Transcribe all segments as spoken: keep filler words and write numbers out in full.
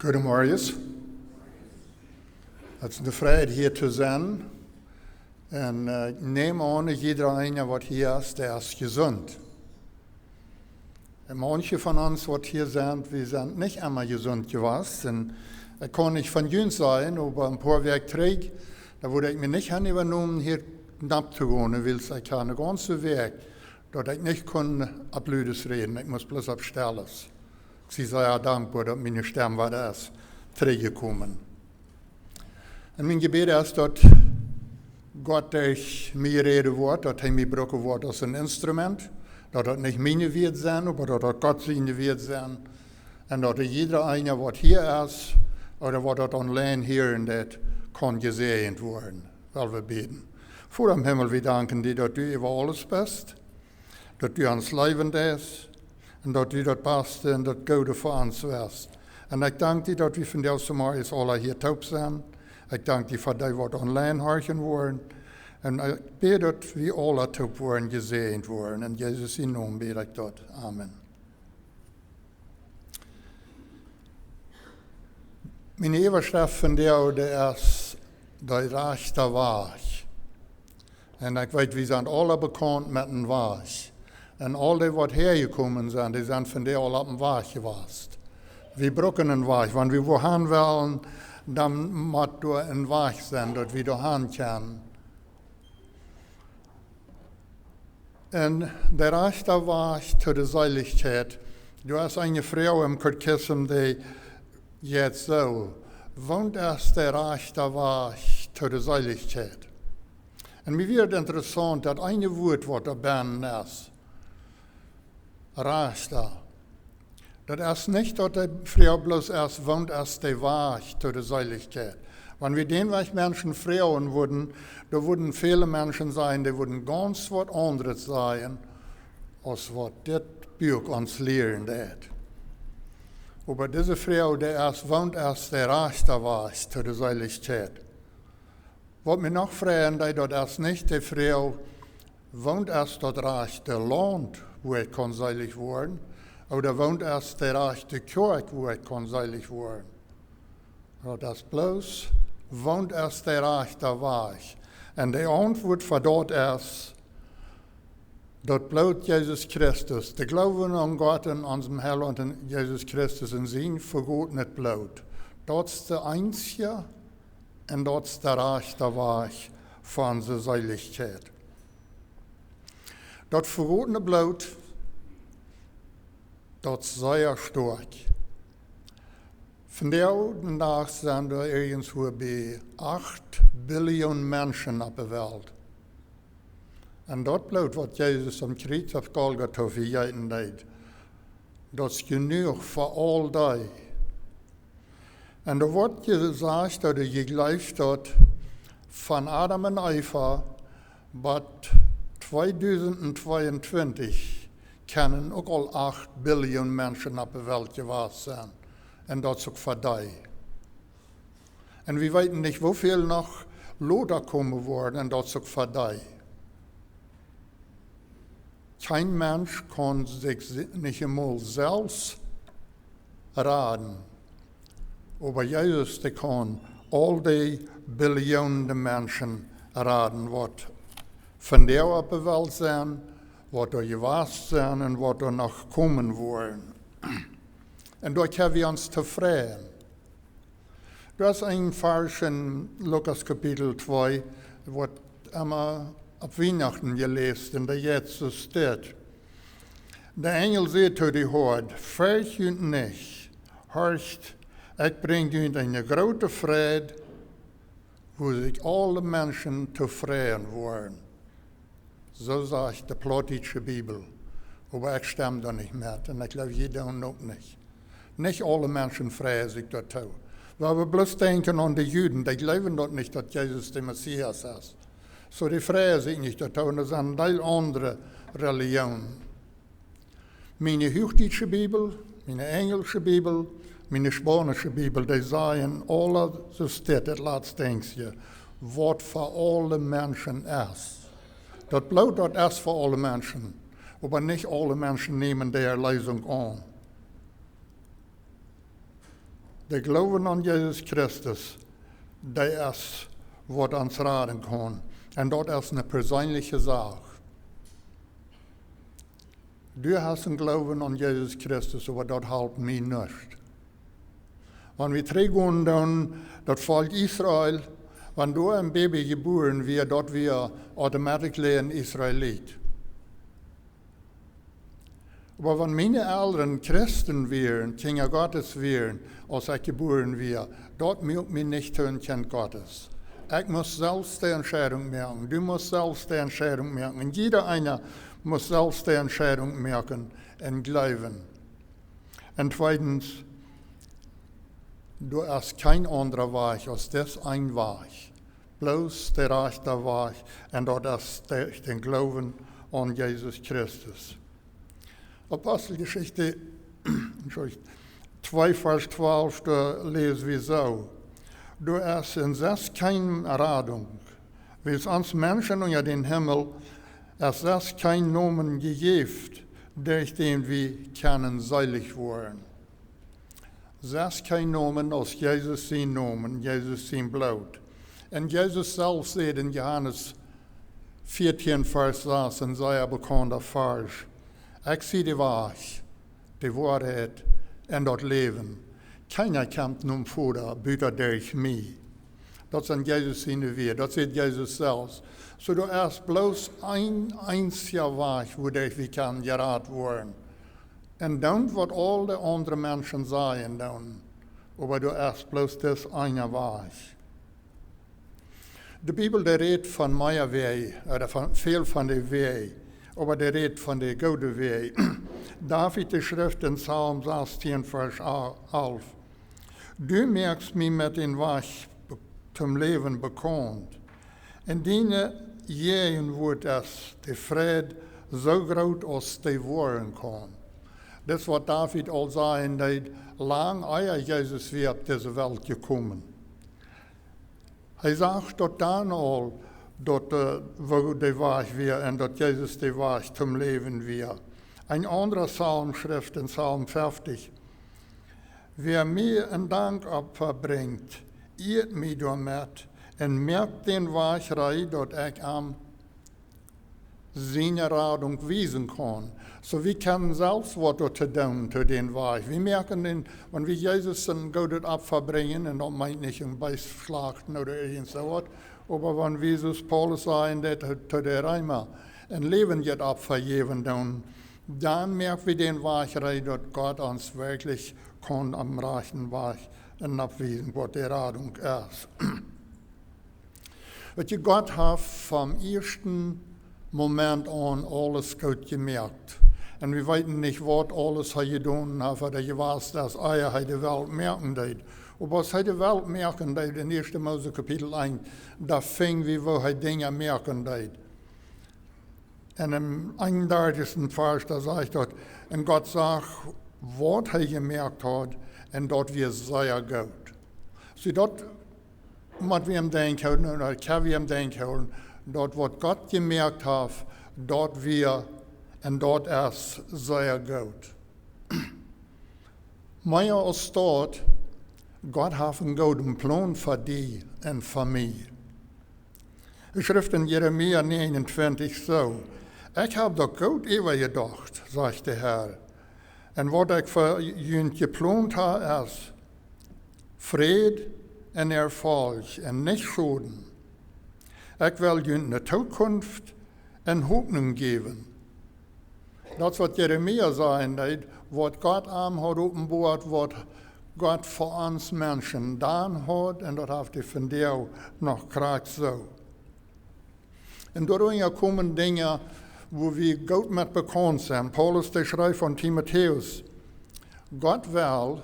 Goedemorjes. Het is eene Freid hia to sennen. Un äh, ekj näm aun, jieda eena waut hia es, dee es jesunt. Un manche von ons waut hia sent, wie sent nich emma jesunt jewast. Un ekj kaun nich von junt sajen, oba een poa Wäakj trigj, doa wudd ekj mie nich han äwajenomen hia nopp to gonen, wiels ekj haud eene gaunze Wäakj, daut ekj nich kunn opp ludes räden, ekj must bloos opp stilles. Ekj sie sea dankboa daut miene Stemm wada es trigjjekomen. Un mien Jebäd es daut Gott derch mie räden woat, daut hee mie brucken woat aus een Instrument, daut daut nich miene Wieed sent, oba daut daut Gott siene Wieed sent. Un daut jieda eena waut hia es, ooda waut daut online hieren deit, kaun jesäajent woaren. Well wie bäden. Voda em Himmel, wie danken die daut du äwa aules best, daut du ons leewen deist un daut du daut Baste un daut Goode fa ons west. Un ekj dank die daut wie vondoag zemorjes aula hia toop sent. Ekj dank die fa dee waut online horchen woaren. Un ekj bäd daut wie aula toop woaren jesäajent woaren. En Jesus sienen Nomen bäd ekj daut. Amen. Miene Äwaschreft vondoag es de rajchte Wajch. Un ekj weet, wie sent aula bekaunt met een Wajch. Un aul dee waut häajekomen sent, dee sent vondoag aul opp een Wajch jewast. Wie brucken een Wajch. Wan wie wua han wellen, dan mott doa een Wajch sennen, daut wie doa han kjennen. Un de rajchte Wajch to de Seelichkjeit. Doa es eene Froag em Katechismus, dee jeit soo: Waut es de rajchte Wajch to de Seelichkjeit? Un mie wia daut interessaunt, daut eene Wuat waut doa bennen es: rajchte. Daut es nich daut de Froag bloos es, waut es de Wajch to de Seelichkjeit. Wan wie dän Wajch Menschen froagen wudden, dan wudden väle Menschen sajen, dee wudden gaunz waut aundret sajen, aus waut dit Buak ons lieren deit. Oba dise Froag, dee es, waut es de rajchte Wajch to de Seelichkjeit? Waut mie noch freien deit, daut es nich de Froag, waut es daut rajchte Launt, wua ekj kaun seelich woaren, ooda waut es de rajchte Kjoakj, wua ekj kaun seelich woaren. Daut es bloos, waut es de rajchte Wajch? Un de Auntwuat fa daut es, daut Bloot Jesus Christus, de Gloowen aun Gott un onsen Heilaunt Jesus Christus un sien vegotenet Bloot. Daut es de eensje un daut es de rajchte Wajch fa onse Seelichkjeit. Daut vegotene Bloot, daut es sea stoakj. Vondoag dän Dach sent doa irjentwua bie acht Billion Menschen opp de Welt. Un daut Bloot, waut Jesus aum Kjriez opp Golgatha vejeeten deed, daut es jenuach fa aul dee. Un doa woat jesajcht, daut jie jleewen, daut von Adam un Eva bat tweedusent tweeuntwintich kjennen uk aul acht Billion Menschen opp de Welt jewast sennen. Un daut es uk fa dee. Un wie weeten nich, woo väl noch lota komen woaren, un daut es uk fa dee. Kjeen Mensch kaun sikj se-, nich emol selfst raden. Oba Jesus, dee kaun aul dee Billionen Menschen raden, waut vondoag opp de Welt sent, waut doa jewast sent un waut doa noch komen woaren. Un doa kjenn wie ons tofräd. Doa es een Varsch en Lukas Kapitel twee, woat emma opp Wienachten jeläst, un doa jeit soo dit. De Enjel säd to de Hoad: Ferjcht junt nich, horcht, ekj brinj junt eene groote Freid, wua sikj aule Menschen tofräd woaren. Soo sajcht de plautdietsche Bibel. Oba ekj stemm doa nich met. Un ekj jleew, jie doonen uk nich. Nich aule Menschen freien sikj doatoo. Wan wie bloos denkjen aun de Juden, dee jleewen daut nich, daut Jesus de Messias es. Soo, dee freien sikj nich doatoo. Un doa sent een Deel aundre Relijionen. Miene huachdietsche Bibel, miene enjelsche Bibel, miene spaunische Bibel, dee sajen aule, soo steit daut latste Enjsche, waut fa aule Menschen es. Daut Bloot, daut es fa aule Menschen, oba nich aule Menschen nämen de Erleesunk aun. De Gloowen aun Jesus Christus, dee es waut ons raden kaun. Un daut es eene perseenelje Sach. Du hast een Gloowen aun Jesus Christus, oba daut halpt mie nuscht. Wan wie trigjgonen dan, daut Volkj Israel, wan doa een Baby jebuaren wia, daut wia automatically een Israelit. Oba wan miene Elren Christen wieren, Kjinja Gottes wieren, aus ekj jebuaren wia, daut muak mie nich to een Kjint Gottes. Ekj must selfst de Entscheidunk moaken. Du must selfst de Entscheidunk moaken. Un jieda eena must selfst de Entscheidunk moaken un gloowen. Un tweedens, doa es kjeen aundra Wajch aus dis een Wajch. Bloos de rajchta Wajch, un daut es de, dän Gloowen aun Jesus Christus. Aposteljeschicht, Entschuldigung, twee Varsch twalf, doa läs wie soo: Doa es en sest kjeene Radunk, wiels ons Menschen unja dän Himmel es sest kjeen Nomen jejäft, derch dän wie kjennen seelich woaren. Sest kjeen Nomen aus Jesus sien Nomen, Jesus sien Bloot. Un Jesus selfst säd en Johanes vieetieen, Varsch sas, een sea bekaunda Varsch: Ekj sie de Wajch, de Woarheit un daut Läwen. Kjeena kjemt nom Voda buta derch mie. Daut sent Jesus siene Wieed, daut sajcht Jesus selfst. Soo, doa es bloos een eensja Wajch, wuaderch wie kjennen jerat woaren. Un dan waut aul de aundre Menschen sajen dan. Oba doa es bloos dis eena Wajch. De Bibel, dee rät von mea Wäaj, ooda von, väl von de Wäaj, oba dee rät von de goode Wäaj. David, dee schrift en Psalm sastien, Varsch alf: Du moakst mie met dän Wajch be-, toom Läwen bekaunt. En diene Jäajenwuat es de Fräd soo groot aus dee woaren kaun. Daut es waut David aul säd, dee lang ea Jesus wia opp dise Welt jekomen. Hee sach daut dan aul, daut, äh, woo de Wajch wia un daut Jesus de Wajch toom Läwen wia. Een aundra Psalm schrift en Psalm fieftich: Wäa mie een Dankopfa brinjt, ieet mie doamet un moakt dän Wajch reed, daut ekj am siene Radunk wiesen kaun. Soo, wie kjennen selfst waut doatoo doonen, to dän Wajch. Wie moaken dän, wan wie Jesus een goodet Opfa brinjen, un daut meent nich een Beest schlachten ooda irjent soo waut, oba wan wie, soo aus Paulus säd, daut to, to de Reema een läwendjet Opfa jäwen doonen, dan moak wie dän Wajch reed, daut Gott ons werkjlich kaun aum rajchten Wajch un oppwiesen, waut de Radunk es. Weetst, Gott haft vom ieeschten Moment aun aules goot jemoakt. Un wie weeten nich, waut aules hee jedonen haft, ooda jewast es, ea hee de Welt moaken deed. Oba aus hee de Welt moaken deed, en ieeschte Mose Kapitel eent, doa finj wie, woo hee Dinja moaken deed. En dän eenundartichsten Varsch, doa sajcht daut: Un Gott sach, waut hee jemoakt haud, un daut wia sea goot. Soo, daut mott wie em Denkj hoolen, ooda kjenn wie em Denkj hoolen, daut waut Gott jemoakt haft, daut wia un daut es sea goot. Mea aus daut, Gott haft een gooden Plon fa die un fa mie. Hee schrift en Jeremia näajenuntwintich soo: Ekj hab daut goot äwajedocht, sajcht de Herr. Un waut ekj fa junt jeplont hab, es Fräd un Erfolg un nich Schoden. Ekj well junt ne Tookunft un Hopninj jäwen. Daut es waut Jeremia säd, daut waut Gott am haud openboat, waut Gott fa ons Menschen jedonen haud, un daut haft hee vondoag noch krakjt soo. Un doaderch komen Dinja, wua wie goot met bekaunt sent. Paulus, dee schreef aun Timotäus: Gott well,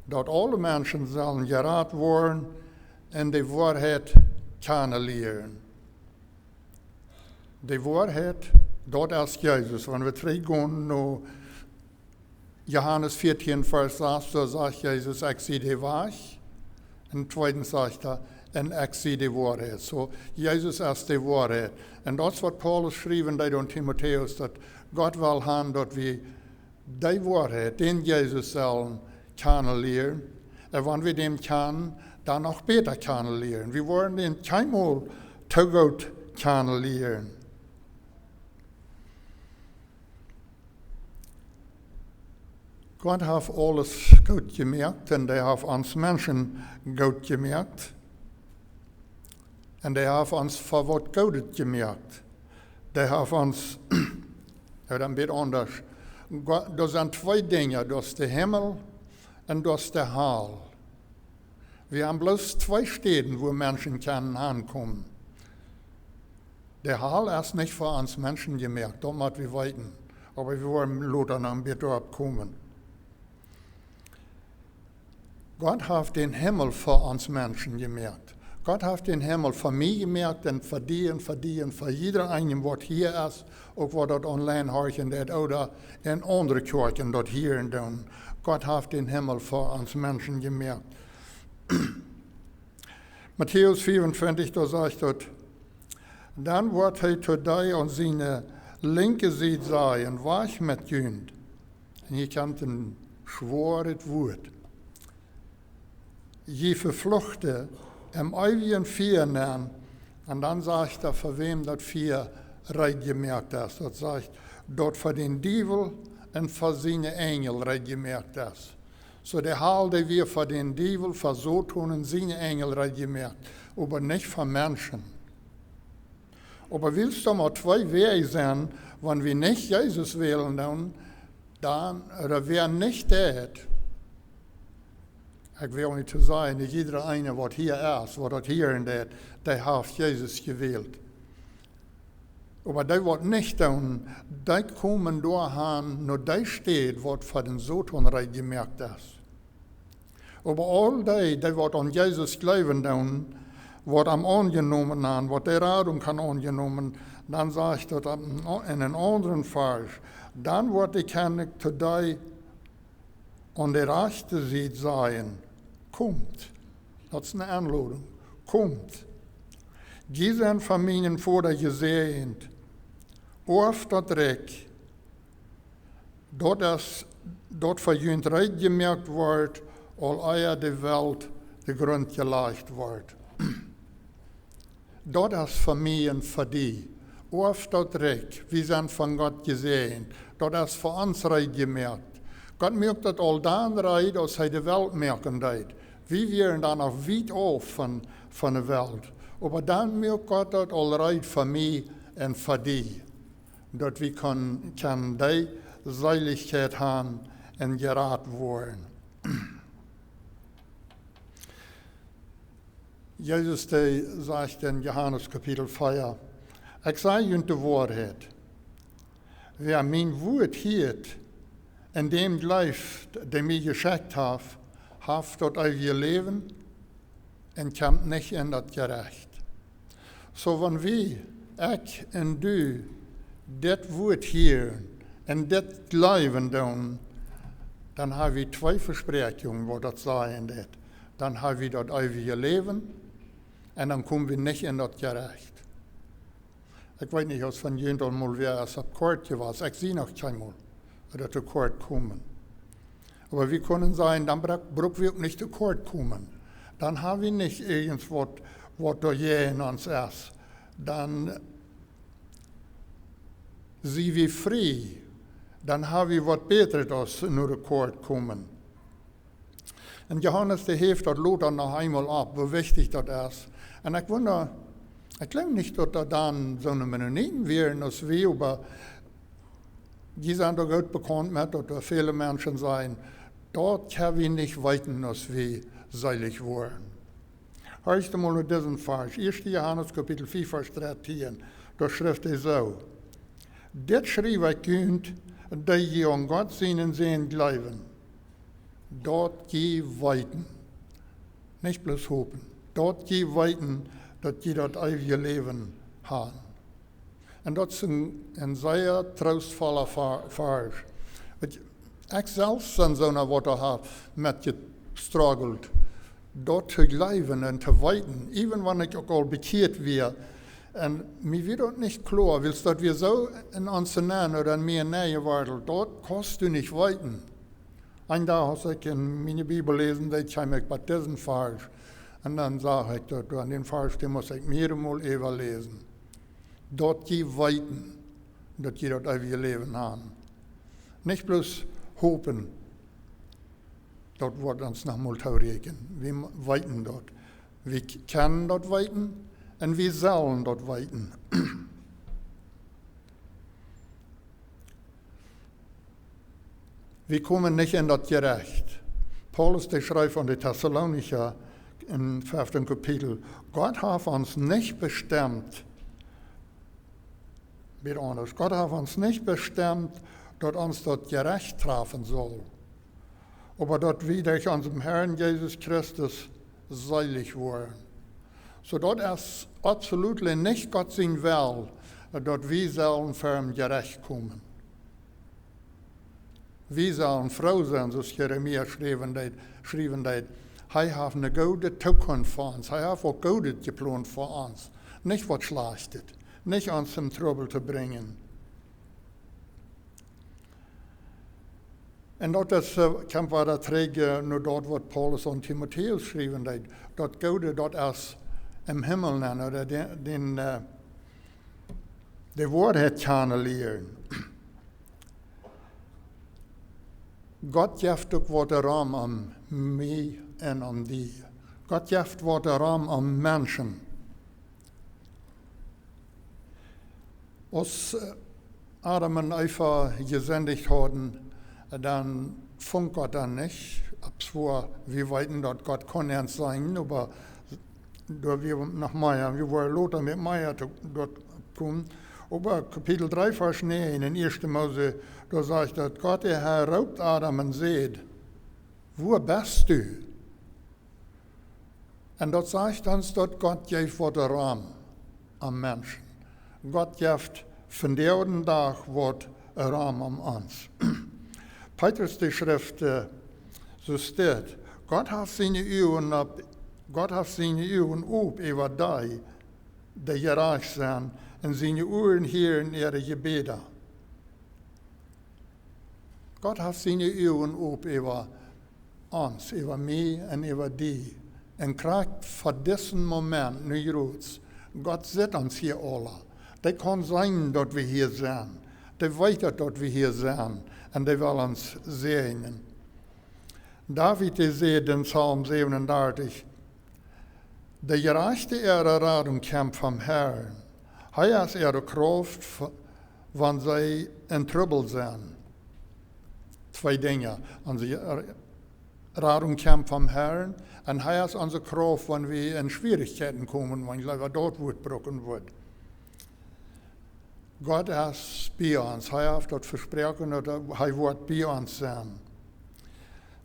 daut aule Menschen sellen jerat woaren un de Woarheit kjanen lieren. De Woarheit, daut es Jesus. Wan wie trigjgonen no Johanes vieetieen, Varsch sas, doa sajcht Jesus: Ekj sie de Wajch. Un tweedens sajcht hee: Un ekj sie de Woarheit. Soo, Jesus es de Woarheit. Un daut es waut Paulus schriewen deed aun Timotäus, daut Gott well han, daut wie de Woarheit, dän Jesus, sellen kjanen lieren. Un wan wie dän kjanen, dan noch bäta kjanen lieren. Wie woaren dän kjeenmol too goot kjanen lieren. Gott haft aules goot jemoakt un hee haft ons Menschen goot jemoakt. Un hee haft ons fa waut Goodet jemoakt. Hee haft ons, jo, dan bät aundasch. Gott, doa sent twee Dinja, doa es de Himmel un doa es de Hal. Wie haben bloos twee Städen, wua Menschen kjennen hankomen. De Hal es nich fa ons Menschen jemoakt, daut mott wie weeten. Oba wie woaren lota noch een bät doaropp komen. Gott haft dän Himmel fa ons Menschen jemoakt. Gott haft dän Himmel fa mie jemoakt un fa die un fa die un fa jieda eenen, waut hia es, uk waut daut online horchen deit, ooda en aundre Kjoakjen daut hieren doonen. Gott haft dän Himmel fa ons Menschen jemoakt. Matäus vea un twintich, doa sajcht daut: Dan woat hee to dee aun siene linkje Sied sajen: Wajch met junt. Un hia kjemt een schwoaret Wuat. Jie Vefluchte, em eewjen Fia nenn. Un dan sajcht hee, fa wäm daut Fia reed jemoakt es. Daut sajcht, daut fa dän Diewel un fa siene Enjel reed jemoakt es. Soo, de Hal, dee wia fa dän Diewel, fa Soton un siene Enjel reed jemoakt, oba nich fa Menschen. Oba wiels doa mau twee Wäaj sent, wan wie nich Jesus wälen, dan, dan, ooda wäa nich deit, ekj well nich to sajen, nich jieda eena, waut hia es, waut daut hieren deit, dee haft Jesus jewält. Oba dee, waut nich doonen, dee komen doa han, no dee Städ, waut fa dän Soton reed jemoakt es. Oba aul dee, dee waut aun Jesus jleewen doonen, waut am aunjenomen han, waut de Radunk han aunjenomen, dan sajcht daut en een aundren Varsch: Dan woat de Kjennich to dee aun de rajchte Sied sajen: Komt. Daut es eene Enlodunk. Komt. Jie sent von mienen Voda jesäajent. Oaft daut Rikj, daut es, daut fa junt reed jemoakt wort, aul ea de Welt de Grunt jelajcht wort. Daut es fa mie un fa die. Oaft daut Rikj, wie sent von Gott jesäajent. Daut es fa ons reed jemoakt. Gott moakt daut aul dan reed, aus hee de Welt moaken deed. Wie wieren dan noch wiet auf von, von de Welt. Oba dan moakt Gott daut aul reed fa mie un fa die, daut wie kjennen, kjennen dee Seelichkjeit han un jerat woaren. Jesus, dee sajcht en Johanes Kapitel vea: Ekj saj junt de Woarheit. Wäa mien Wuat hieet un däm jleeft, dee mie jeschekjt haft, haft daut eewje Läwen un kjemt nich en daut Jerecht. Soo, wan wie, ekj un du, dit Wuat hieren un dit jleewen doonen, dan ha wie twee Vespräakjungen, waut daut sajen deit. Dan ha wie daut eewje Läwen un dan kom wie nich en daut Jerecht. Ekj weet nich, aus von junt aul mol wäa es opp Koat jewast. Ekj sie noch kjeenmol, daut to koat komen. Oba wie kjennen sajen, dan bruk, bruk wie uk nich to koat komen. Dan ha wie nich irjent waut, waut doa jäajen ons es. Dan sie wie frie. Dan ha wie waut bätret aus no de Koat komen. Un Johanes, dee heft daut lota noch eemol opp, woo wichtich daut es. Un ekj wunda, ekj jleew nich, daut doa dan soone Mennoniten wieren aus wie, oba dee sent doa goot bekaunt met, daut doa väle Menschen sajen, daut kjenn wie nich weeten, aus wie seelich woaren. Horcht mol no disen Varsch, ieeschte Johanes Kapitel vea, Varsch dartieen, doa schrift hee soo: Dit schriew ekj junt, dee jie aun Gott sienen Sän jleewen, daut jie weeten, nich bloos hopen, daut jie weeten, daut jie daut eewje Läwen han. Un daut es een, een sea troostvolla Va-, Varsch. Weet jie, ekj selfst sie soona, waut doa haft met jestruggelt, daut to jleewen un to weeten, even wan ekj uk aul bekjieet wia. Un mie wia daut nich kloa, wiels daut wia soo en onse Nenn ooda en mie nenjewortelt, daut kaust du nich weeten. Een Dach, aus ekj en miene Bibel läsen deed, kjeem ekj bie disen Varsch. Un dan sach ekj daut, doa en dän Varsch, dän must ekj mearemol äwaläsen. Daut jie weeten, daut jie daut eewje Läwen haben. Nich bloos hopen, daut woat ons noch mol toorieekjen. Wie m-, weeten daut. Wie k-, kjennen daut weeten un wie sellen daut weeten. Wie komen nich en daut Jerecht. Paulus, dee schreef aun de Tessalonicha em feften Kapitel: Gott haft ons nich bestemt, wada aundasch, Gott haft ons nich bestemt, daut ons daut Jerecht trafen saul, oba daut wie derch onsen Herrn Jesus Christus seelich woaren. Soo daut es absolut nich Gott sien Well, daut wie sellen ver daut Jerecht komen. Wie sellen froo sennen, soo aus Jeremia schriewen deed, schriewen deed: Hee haft eene goode Tookunft fa ons. Hee haft waut Goodet jeplont fa ons. Nich waut Schlajchtet. Nich ons en Trubbel to brinjen. Un daut es, äh, kjemt wada trigj, äh, no daut, waut Paulus aun Timotäus schriewen deed. Daut Goode, daut es em Himmel nenn, ooda de, dän, äh, de Woarheit kjanen lieren. Gott jeft uk waut rom om mie un om die. Gott jeft waut rom om Menschen. Aus, äh, Adam un Eva jesindicht hauden, dan funk Gott an nich. Opp sea, wie weeten daut Gott kunn ons seenen, oba doa wia noch mea, wie woaren lota met mea to, doa komen. Oba Kapitel dree, Varsch näajen en ieeschte Mose, doa sajcht daut: Gott, de Herr, roopt Adam un säd: Wua best du? Un daut sajcht ons, daut Gott jeft waut rom om Menschen. Gott jeft vondoag dän Dach waut rom om ons. Petrus, dee schrift, äh, soo steit: Gott haft siene Uagen opp, Gott haft siene Uagen op äwa dee, dee jerajcht sent, un siene Uaren hieren äare Jebäda. Gott haft siene Uagen op äwa ons, äwa mie un äwa die. Un krakjt fa disen Moment, nu jrods, Gott sitt ons hia aula. Dee kaun seenen, daut wie hia sent. Dee weet daut, daut wie hia sent. Un dee well ons säajnen. David, dee säd en Psalm säwenundartich: De Jerajchte äare Radunk kjemt vom Herrn. Hee es äare Krauft, w-, wan see en Trubbel sent. Twee Dinja. Onse Radunk kjemt vom Herrn, un hee es onse Krauft, wan wie en Schwierichkjeiten komen, wan wie leewa daut Wuat brucken wudden. Gott es bie ons. Hee haft daut vesproaken, daut hee woat bie ons sennen.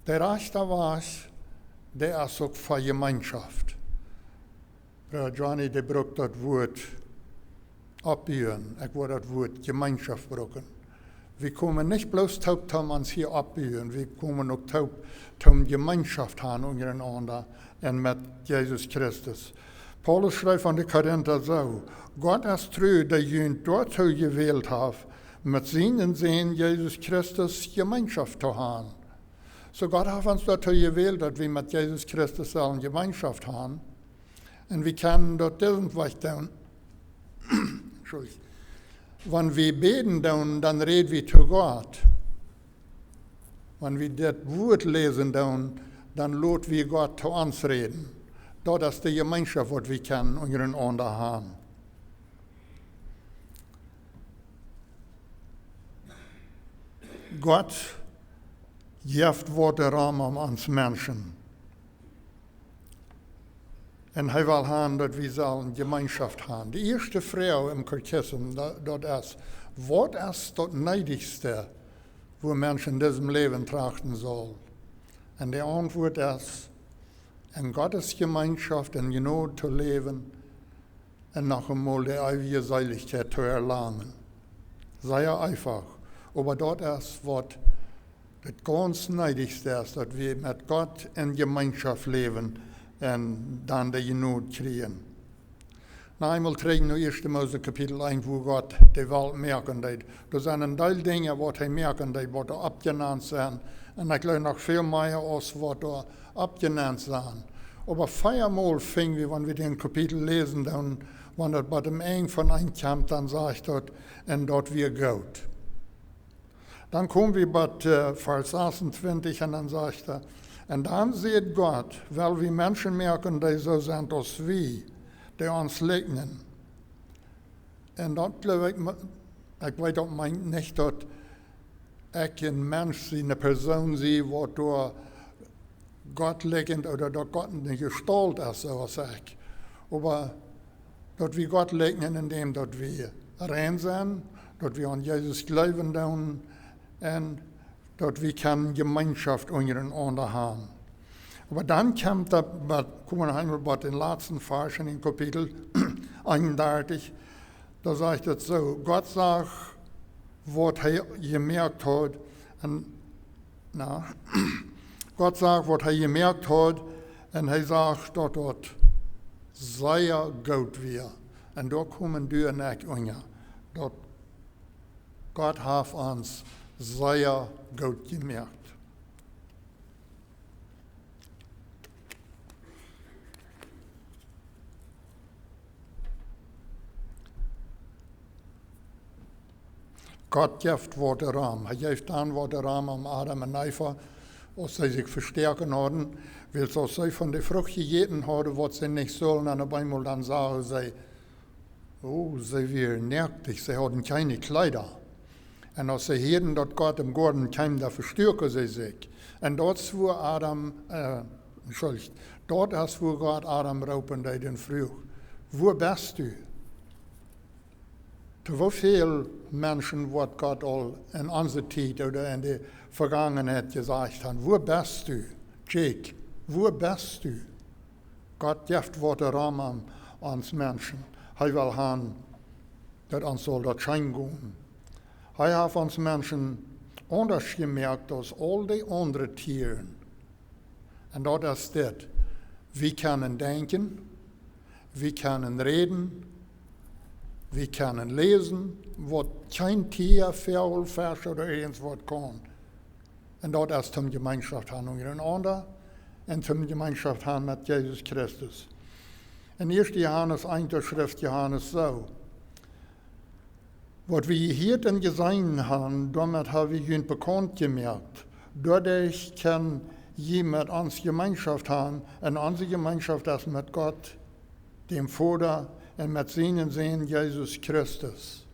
De rajchta Wajch, dee es uk fa Jemeenschoft. Brooda Johnny, dee brukt daut Wuat oppbuen. Ekj wudd daut Wuat Jemeenschoft brucken. Wie komen nich bloos toop, om ons hia oppbuen. Wie komen uk toop, om Jemeenschoft haben unjarenaunda un met Jesus Christus. Paulus schreef aun de Korinta soo: Gott es tru, dee junt doatoo jewält haft, met sienen Sän Jesus Christus Jemeenschoft to haben. Soo Gott haft ons doatoo jewält, daut wie met Jesus Christus sellen Jemeenschoft haben. Un wie kjennen daut disen Wajch doonen. Entschuldigung. Wan wie bäden doonen, dan räd wie to Gott. Wan wie dit Wuat läsen doonen, dan lot wie Gott to ons räden. Daut es de Jemeenschoft, waut wie kjennen unjarenaunda haben. Gott jeft waut rom om ons Menschen. Un hee well haben, daut wie sellen Jemeenschoft haben. De ieeschte Froag em Katechismus, daut, daut es: Waut es daut needichste, wua Menschen en disem Läwen trachten sellen? Un de Auntwuat es: En Gottes Jemeenschoft, en Jnod to läwen un noch eemol de eewje Seelichkjeit to erlangen. Sea eefach, oba daut es, waut daut gaunz needichste es, daut wie met Gott en Jemeenschoft läwen un dan de Jnod kjrieen. Noch eemol trigj no ieeschte Mose Kapitel eent, wua Gott de Welt moaken deed. Doa sent een Deel Dinja, waut hee moaken deed, waut doa oppjenant sent. Un ekj jleew noch väl mea aus waut doa oppjenant sent. Oba veamol finj wie, wan wie dän Kapitel läsen, dan, wan daut bie däm Enj von eent kjemt, dan sajcht daut: "Un daut wia goot." Dan komen wie bie, äh, Varsch sasuntwintich un dan sajcht hee: "Un dan säd Gott: Well wie Menschen moaken, dee soo sent aus wie, dee ons likjnen." Un daut jleew ekj, ma-, ekj weet, daut meent nich daut ekj een Mensch sie, eene Persoon sie, waut doa Gott likjent ooda daut Gott eene Jestault es, soo aus ekj. Oba daut wie Gott likjnen, endäm daut wie rein sent, daut wie aun Jesus jleewen doonen un daut wie kjennen Jemeenschoft unjarenaunda haben. Oba dan kjemt daut, bie, komen wie noch eemol bie dän latsten Varsch en dän Kapitel eenundartich. Doa sajcht et soo: "Gott sach, waut hee jemoakt haud, un, na, Gott sach, waut hee jemoakt haud, un hee sach, daut daut sea goot wia." Un doa komen du un ekj unja. Daut Gott haft ons sea goot jemoakt. Gott jeft waut rom. Hee jeft dan waut rom om Adam un Eva, aus see sikj vestäakjen hauden, wiels aus see von de Frucht jejäten hauden, waut see nich sullen, un opp eemol dan sagen see, oh, see wieren noakt, see hauden kjeene Kjleeda. Un aus see hieeden, daut Gott em Goaden kjeem, dan vestäakjen see sikj. Un daut es wua Adam, äh, entschuldigt, daut es wua Gott Adam roopen deed un fruach: "Wua best du?" To woo väl Menschen woat Gott aul en onse Tiet ooda en de Vegangenheit jesajcht haben: "Wua best du? Jake, wua best du?" Gott jeft waut rom om ons Menschen. Hee well haben, daut ons saul daut scheen gonen. Hee haft ons Menschen aundasch jemoakt aus aul dee aundre Tieren. Un daut es dit: Wie kjennen denkjen, wie kjennen räden, wie kjennen läsen, waut kjeen Tia, Väagel, Fesch ooda irjent waut kaun. Un daut es toom Jemeenschoft haben unjarenaunda un toom Jemeenschoft haben met Jesus Christus. En ieeschte Johanes eent, doa schrift Johanes soo: "Waut wie jehieet un jeseenen haben, doamet hab wie junt bekaunt jemoakt. Doaderch kjenn jie met ons Jemeenschoft haben, un onse Jemeenschoft es met Gott, däm Voda, un met sienen Sän Jesus Christus."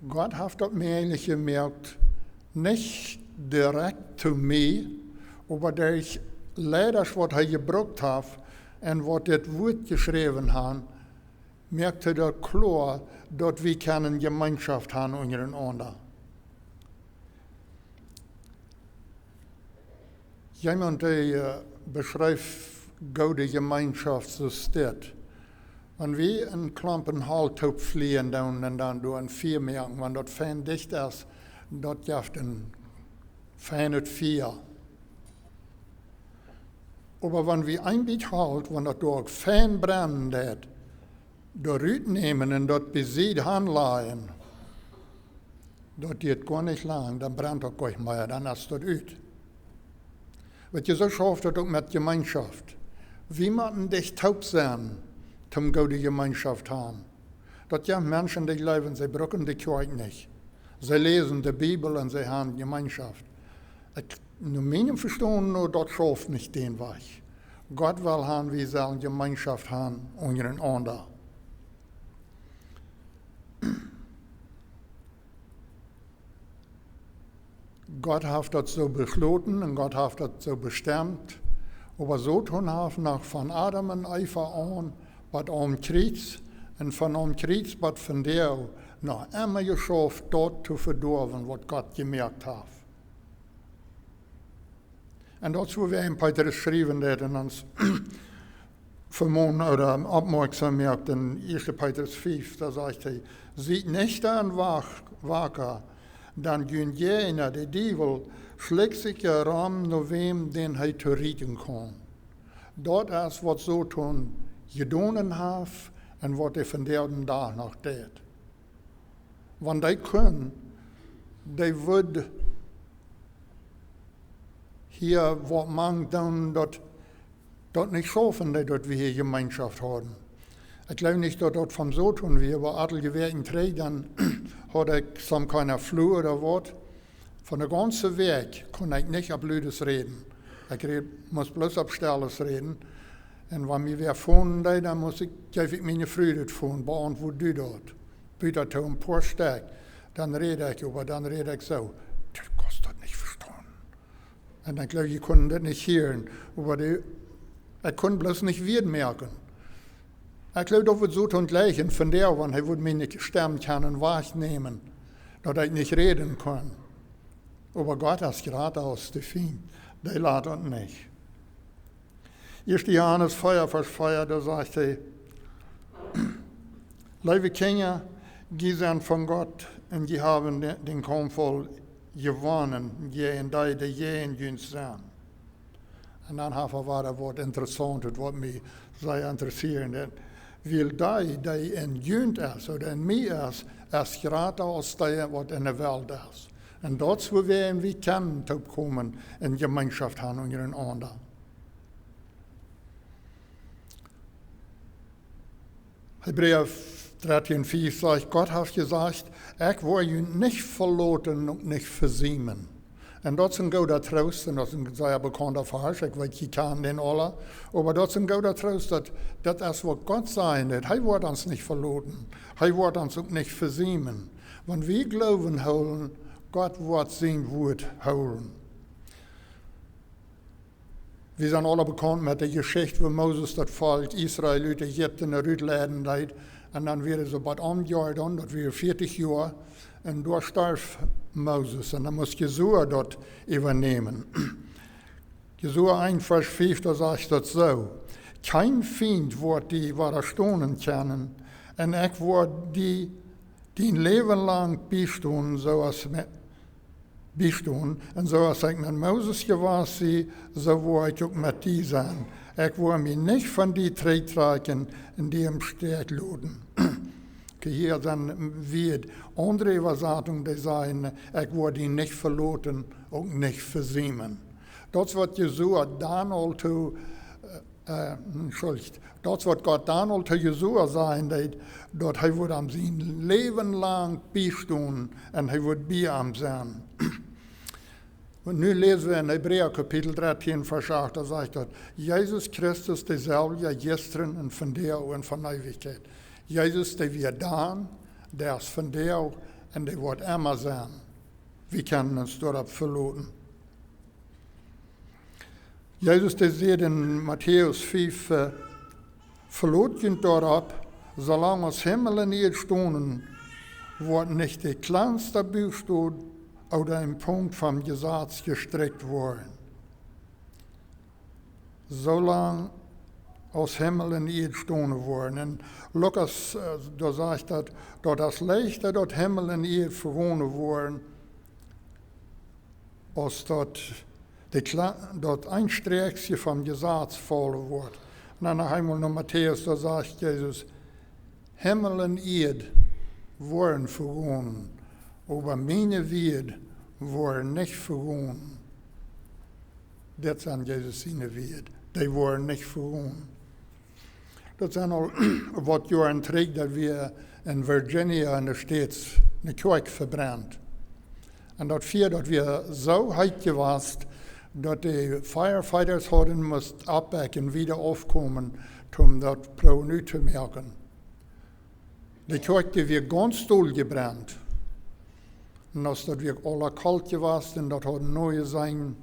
Gott haft daut mäajlich jemoakt, nich direkt to mie, oba derch Leidasch, waut hee jebrukt haft un waut dit Wuat jeschräwen haben, moakt hee daut kloa, daut wie kjennen Jemeenschoft haben unjarenaunda. Jemaunt, dee, äh, beschrift goode Jemeenschoft soo aus dit: Wan wie een Klompen Holt toop flieen doonen un dan doa een Fia moaken, wan daut fein dicht es, daut jeft een feinet Fia. Oba wan wie een bät Holt, wan daut doa uk fein brennen deit, doa rut nämen un daut bie Sied hanlajen, daut diet goa nich lang, dan brent daut goa nich mea, dan es daut ut. Weetst, soo schauft daut uk met Jemeenschoft. Wie motten dicht toop sennen, toom goode Jemeenschoft haben. Daut jeft Menschen, dee jleewen, see brucken de Kjoakj nich. See läsen de Bibel un see haben Jemeenschoft. Ekj, no mienem Vestonen, no, daut schauft nich dän Wajch. Gott well haben, wie sellen Jemeenschoft haben unjarenaunda. Gott haft daut soo beschloten un Gott haft daut soo bestemt. Oba Soton haft noch von Adam un Eva aun, bat aum Kjriez, un von aum Kjriez bat vondoag noch emma jeschauft, daut to vedoawen, waut Gott jemoakt haft. Un daut es wua wie en Petrus schriewen, dee ons vemonen ooda oppmoakjsom moakt en ieeschte Petrus fief, doa sajcht hee: "Siet nüchtern un wak-, wacker, dan jun Jäajna, de Diewel, schlikjt sikj rom no wäm, dän hee to rieten kaun." Daut es, waut Soton jedonen haft un waut hee vondoag dän Dach noch deit. Wan dee kunn, dee wudd hia waut mank doonen, daut daut nich schaufen deed, daut wie hia Jemeenschoft hauden. Ekj jleew nich, daut daut vom Soton wia, oba atelje Wäakjen trigj, dan haud ekj some kind of flu ooda waut. Von de gaunze Wäakj kunn ekj nich opp ludes räden. Ekj räd, must bloos opp stilles räden. Un wan mie wäa fonen deed, dan must ekj, jeef ekj miene Fru daut Fon, beauntwuad du daut. Buta too een poa Stekj. Dan räd ekj, oba dan räd ekj soo: "Du kaust daut nich vestonen." Un ekj jleew, jie kunnen daut nich hieren, oba dee, ekj kunn bloos nich Wieed moaken. Ekj jleew, daut wudd Soton jlikjen von dee, wan hee wudd miene Stemm kjennen wajchnämen, daut ekj nich räden kunn. Oba Gott es jrata aus de Fient, dee lat daut nich. Ieescht Johanes vea, Varsch vea, doa sajcht hee: "Leewe Kjinja, jie sent von Gott un jie haben de-, dän Kaumf aul jewonnen, jäajen dee, dee jäajen junt sent." Un dan haft hee wada waut Interessauntet, waut mie sea interessieren deit. "Wiels dee, dee en junt es, ooda en mie es, es jrata aus dee, waut en de Welt es." Un daut es, woo wie en wie kjennen toopkomen un Jemeenschoft haben unjarenaunda. Hebräa dartieen fief sajcht: "Gott haft jesajcht: Ekj woa junt nich veloten un nich vesiemen." Un daut es een gooda Troost, un daut es een sea bekaunda Varsch, ekj weet, jie kjanen dän aula, oba daut es een gooda Troost, daut, daut es, waut Gott sajen deit. Hee woat ons nich veloten, hee woat ons uk nich vesiemen. Wan wie Gloowen hoolen, Gott woat sien Wuat hoolen. Wie sent aula bekaunt met de Jeschicht, woo Moses daut Volkj Israel ut Ägipten rutleiden deed. Un dan wia et soo waut aum Jordan, daut wia vieetich Joa. Un doa storf Moses. Un dan must Josua daut äwanämen. Josua eent, Varsch fief, doa sajcht daut soo: "Kjeen Fient woat die wadastonen kjennen. Un ekj woa die dien Läwen lang biestonen, soo aus me-, biestonen. Un soo aus ekj met Moses jewast sie, soo woa ekj uk met die sennen. Ekj woa mie nich von die trigjtrakjen un die em Stich loten." Okay, hia sent wada aundre Äwasatunge, dee sajen: "Ekj woa die nich veloten, uk nich vesiemen." Daut es, waut Josua dan aul to, äh, äh, entschuldigt, daut es, waut Gott dan aul to Josua sajen deed, daut hee woat am sien Läwen lang biestonen un hee woat bie am sennen. Un nu läsen wie en Hebräa Kapitel dartieen, Varsch acht, doa sajcht daut: "Jesus Christus, deeselwja jistren un vondoag un von Eewichkjeit." Jesus, dee wia dan, dee es vondoag un dee woat emma sennen. Wie kjennen ons doaropp veloten. Jesus, dee säd en Matäus fief, äh: "Velot junt doaropp, soo lang aus Himmel un Ieed stonen, woat nich de kjlanste Buchstow ooda een Punkt vom Jesaz jestrikjt woaren." Soo lang aus Himmel un Ieed stonen woaren. Un Lukas, äh, doa sajcht daut, daut es leichta, daut Himmel un Ieed vegonen woaren, aus daut de Kla-, daut een Sträakje vom Jesaz faulen woat. Un dan noch eemol no Matäus, doa sajcht Jesus: "Himmel un Ieed woaren vegonen, oba miene Wieed woaren nich vegonen." Dit sent Jesus siene Wieed, dee woaren nich vegonen. Daut sent aul waut Joaren trigj, daut wia en Virginia en de States eene Kjoakj vebrent. Un daut Fia, daut wia soo heet jewast, daut de firefighters hauden must oppbakjen, wieda aufkomen, om daut proowen uttomoaken. De Kjoakj, dee wia gaunz dol jebrent. Un aus daut wia aula kolt jewast un daut hauden see jeseenen,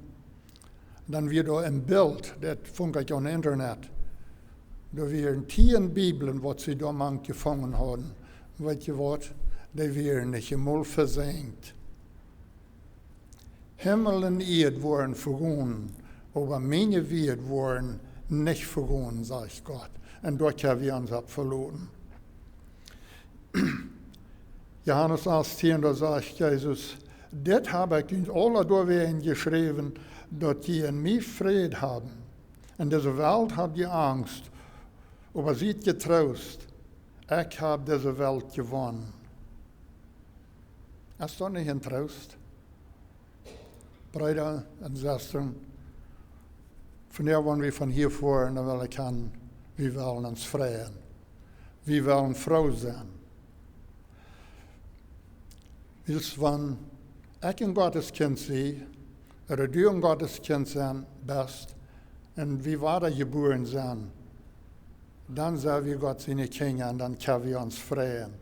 dan wia doa een Bilt, daut funk ekj aum Internet. Doa wieren tieen Bibeln, waut see doa mank jefungen hauden. Weet jie waut? Dee wieren nich emol vesenjt. "Himmel un Ieed woaren vegonen, oba miene Wieed woaren nich vegonen", sajcht Gott. Un doa kjenn wie ons opp veloten. Johanes achttieen, doa sajcht Jesus: "Dit hab ekj junt aula doawäajen jeschräwen, daut jie en mie Fräd haben. En dise Welt hab jie Angst, oba siet jetroost, ekj hab dise Welt jewonnen." Es daut nich een Troost? Breeda un Sestren, Vondoag, wan wie von hia foaren, dan well ekj han, wie wellen ons freien. Wie wellen froo sennen. Wiels wan ekj een Gottes Kjint sie, ooda du een Gottes Kjint sennen best, un wie wada jebuaren sent, dan sent wie Gott siene Kjinja un dan kjenn wie ons freien.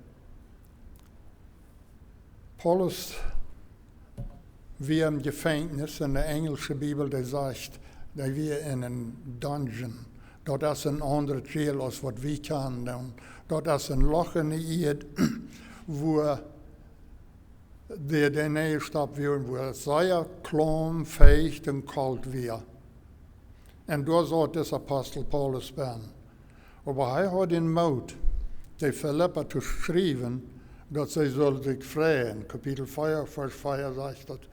Paulus wia em Jefenkjnis, en de enjelsche Bibel, dee sajcht, dee wia en een dungeon. Daut es een aundret Jail aus waut wie kjanen. Daut es een Loch en de Ieed, wua dee, dee nenjestopt wieren, wua et sea kloam, feucht un kolt wia. Un doa saut dis Apostel Paulus bennen. Oba hee haud dän Moot, de Filippa to schriewen, daut see sullen sikj freien. Kapitel vea, Varsch vea sajcht daut: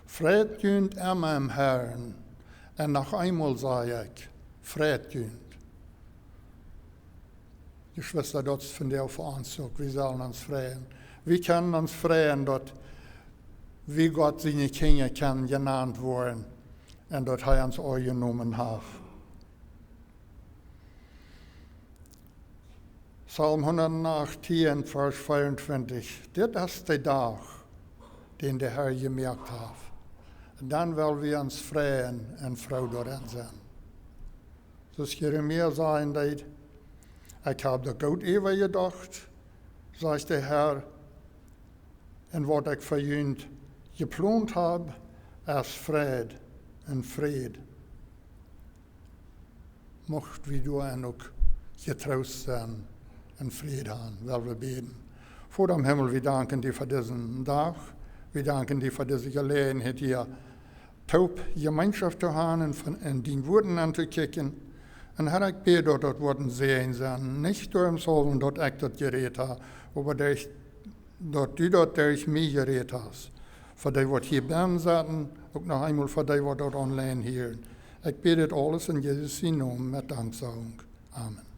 "Freit junt emma em Herrn. Un noch eemol saj ekj: Freit junt." Jeschwista, daut es vondoag fa ons uk. Wie sellen ons freien. Wie kjennen ons freien, daut wie Gott siene Kjinja kjennen jenant woaren un daut hee ons aunjenomen haft. Psalm hundatachtieen, Varsch veeauntwintich: "Dit es de Dach, dän de Herr jemoakt haft. Dan well wie ons freien un froo doaraun sennen." Soo aus Jeremia sajen deed: "Ekj hab daut goot äwajedocht, sajcht de Herr, un waut ekj fa junt jeplont hab, es Fräd un Fräd." Mucht wie doa uk jetroost sennen un Fräd han, well wie bäden. Voda em Himmel, wie danken die fa disen Dach. Wie danken die fa dise Jeläajenheit, hia toop Jemeenschoft to han un von, en dien Wuat aun to kjikjen. Un Herr, ekj bäd daut daut Wuat een Säajen sie, nich doaromm selfst daut ekj daut jerät hab, oba daut ekj daut du daut derch mie jerät hast. Fa dee waut hia bennen sent, uk noch eemol fa dee waut daut online hieren. Ekj bäd dit aules en Jesus sienen Nomen met Danksagung. Amen.